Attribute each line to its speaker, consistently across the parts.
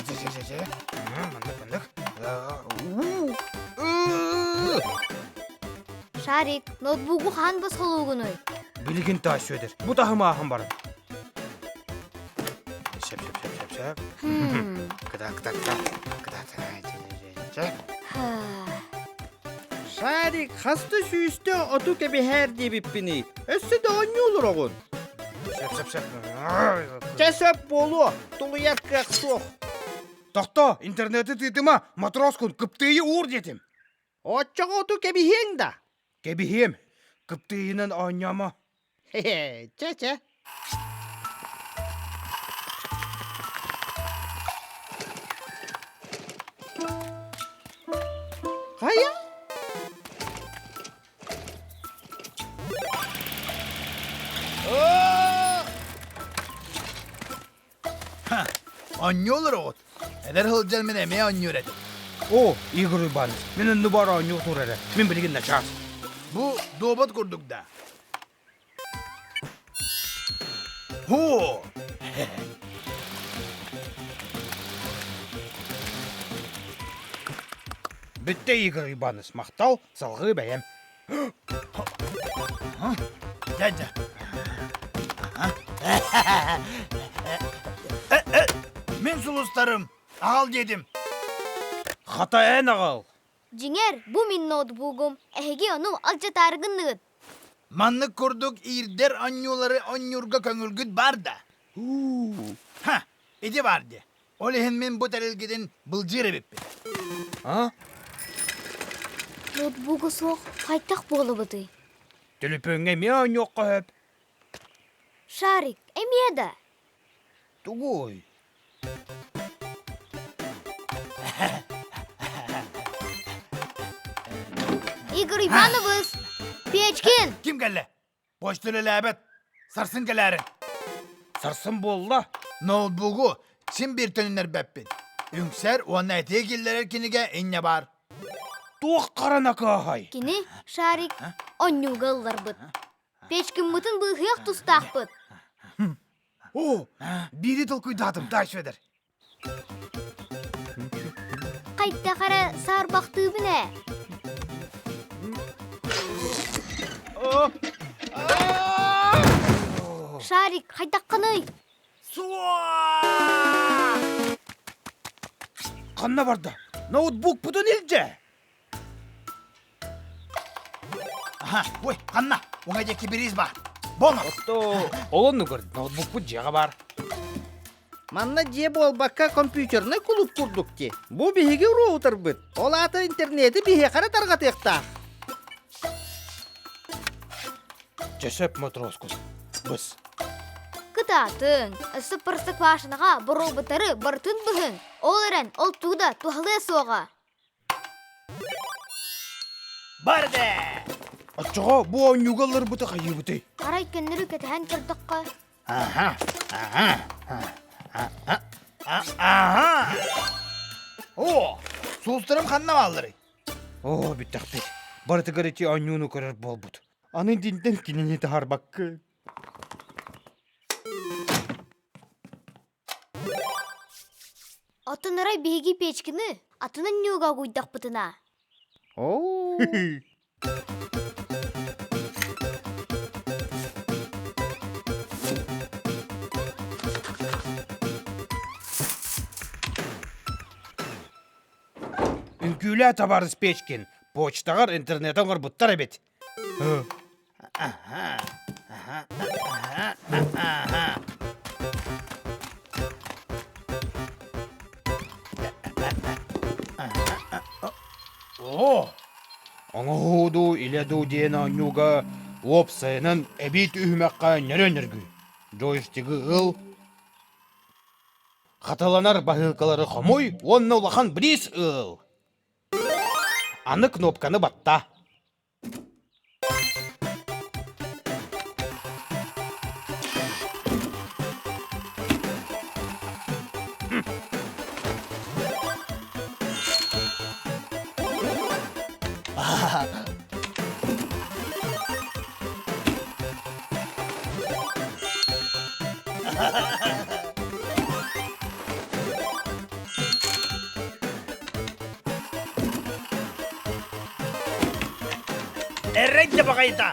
Speaker 1: Чэ-чэ-чэ-чэ. Маннык, маннык.
Speaker 2: Шарик, ноутбугу хаһан босхолуугунуй?
Speaker 1: Билигин таа Сүөдэр, бу таһым ааһан баран. Сөп, сөп, сөп, сөп, сөп. Кыта, кыта, кыта. Кыта, чэ.
Speaker 3: Шарик, хаста сүүстэ оту кэбиһээр диэбиппиний? Өссө да оонньуу олороҕун.
Speaker 1: Сөп, сөп, сөп.
Speaker 3: Чэ сөп буолуо, тулуйар кыах суох.
Speaker 1: Тохто, интернети тыытыма, матроскун кыптыыйы уур диэтим.
Speaker 3: Оччоҕо оту кэбиһиэҥ да?
Speaker 1: Кэбиһиэм, кыптыыйынан оонньоомо.
Speaker 3: Хе-хе, чэ-чэ. Хайа?
Speaker 4: Оонньуулар оҕут. Эдэр сылдьан мин эмиэ оонньуур этим.
Speaker 1: О, Игорь Иванович, мин оннубар оонньуу турар эрэ. Мин билигин начаас.
Speaker 4: Бу дуобат курдук да. Ху!
Speaker 1: Бүттэ Игорь Иванович, махтал, салгыы бэйэм.
Speaker 4: Дядя. Мин сулустарым, аҕал диэтим.
Speaker 1: Хата эн аҕал.
Speaker 2: Дьиҥэр, бу мин ноутбугум. Эһиги ону алдьатаары гынныгыт.
Speaker 4: Маннык курдук иирдэр онньуулары онньуурга көҥүлгүт баар да? Ха, ити баар дии. Ол иһин мин бу тэрилгитин былдьыыр эбиппин.
Speaker 1: А?
Speaker 2: Ноутбуга суох хайдах буолабытый?
Speaker 1: Төлөпүөҥҥэ эмиэ оонньуохха сөп.
Speaker 2: Шарик, эмиэ да?
Speaker 1: Тугуй?
Speaker 2: Игорь Иванович, Печкин!
Speaker 4: Ким кэллэ? Почта үлэлээбэт. Сарсын кэлээрин.
Speaker 1: Сарсын буолла.
Speaker 4: Ноутбугу син биир төнүннэрбэппин. Үҥсэр уонна этии киллэрэр кинигэ инньэ баар.
Speaker 1: Туох хара накааһай?
Speaker 2: Кини, Шарик, онньууга ылларбыт. Печкиммытын быыһыах тустаахпыт.
Speaker 1: О, биири толкуйдаатым, дай Сүөдэр.
Speaker 2: Хайдах эрэ саарбахтыыбын ээ. Шарик, хайдаххыный?
Speaker 1: Ханна барда? Ноутбукпутун илдьэ!
Speaker 4: Аха, ой, ханна? Уҥа диэки бириис баар. Бонус!
Speaker 1: Отто ол оннугар ноутбукпут дьиэҕэ баар.
Speaker 3: Манна дьиэ буолбакка компьютернай кулууп курдук дии. Бу биһиги роутербыт. Ол аата интернети биһиэхэ эрэ тарҕатыахтаах.
Speaker 1: Чэ сөп матроскун. Быс.
Speaker 2: Кытаатыҥ, өссө простоквашиноҕа боруобутары барытын быһыҥ. Ол эрэн ол тугу да туһалыа суоҕа.
Speaker 4: Барда!
Speaker 1: Оччоҕо бу оонньууга ылларбыты хайыыбытый?
Speaker 2: Арай көннөрү кэтэһэн көрдөххө
Speaker 4: Аха, аха, аха. О, сулустарым ханна баалларый?
Speaker 1: Оо, бүттэхпит. Барытыгар ити оонньууну көрөр буолбут. Аны динтэн кинини таһаарбаккын.
Speaker 2: Оттон арай биһиги печкины атын анньыыга угуйдахпытына?
Speaker 3: Оо.
Speaker 1: Үҥкүүлээ табаарыс Печкин, почтаҕар интернет оҥорбуттар эбит.
Speaker 4: Оо!
Speaker 1: Оҥоһуу дуу, илэ дуу диэн оонньууга уопсайынан эбии түһүмэххэ нөрөн-нөргүй. Джойстигы ыл, хатыланар баһыылкалары хомуй уонна улахан бриз ыл. Аны кнопканы батта.
Speaker 4: Үчүгэй да баҕайыта!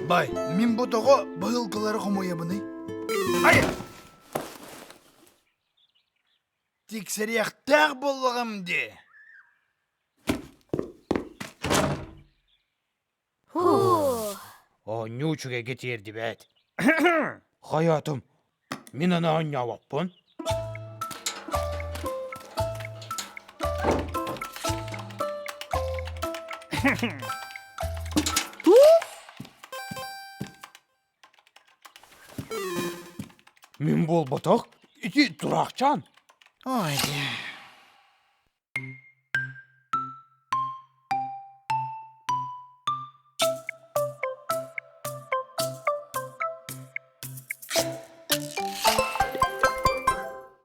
Speaker 4: Бай, мин бу тоҕо баһыылкалары хомуйабыный? Ай! Тиксэриэхтээх буоллаҕым дии.
Speaker 1: Оонньуу үчүгэйгэ тиэрдибэт. Хайаатым, мин аны оонньообоппун. Мин буолбатах, ити тураахчаан.
Speaker 3: Ой.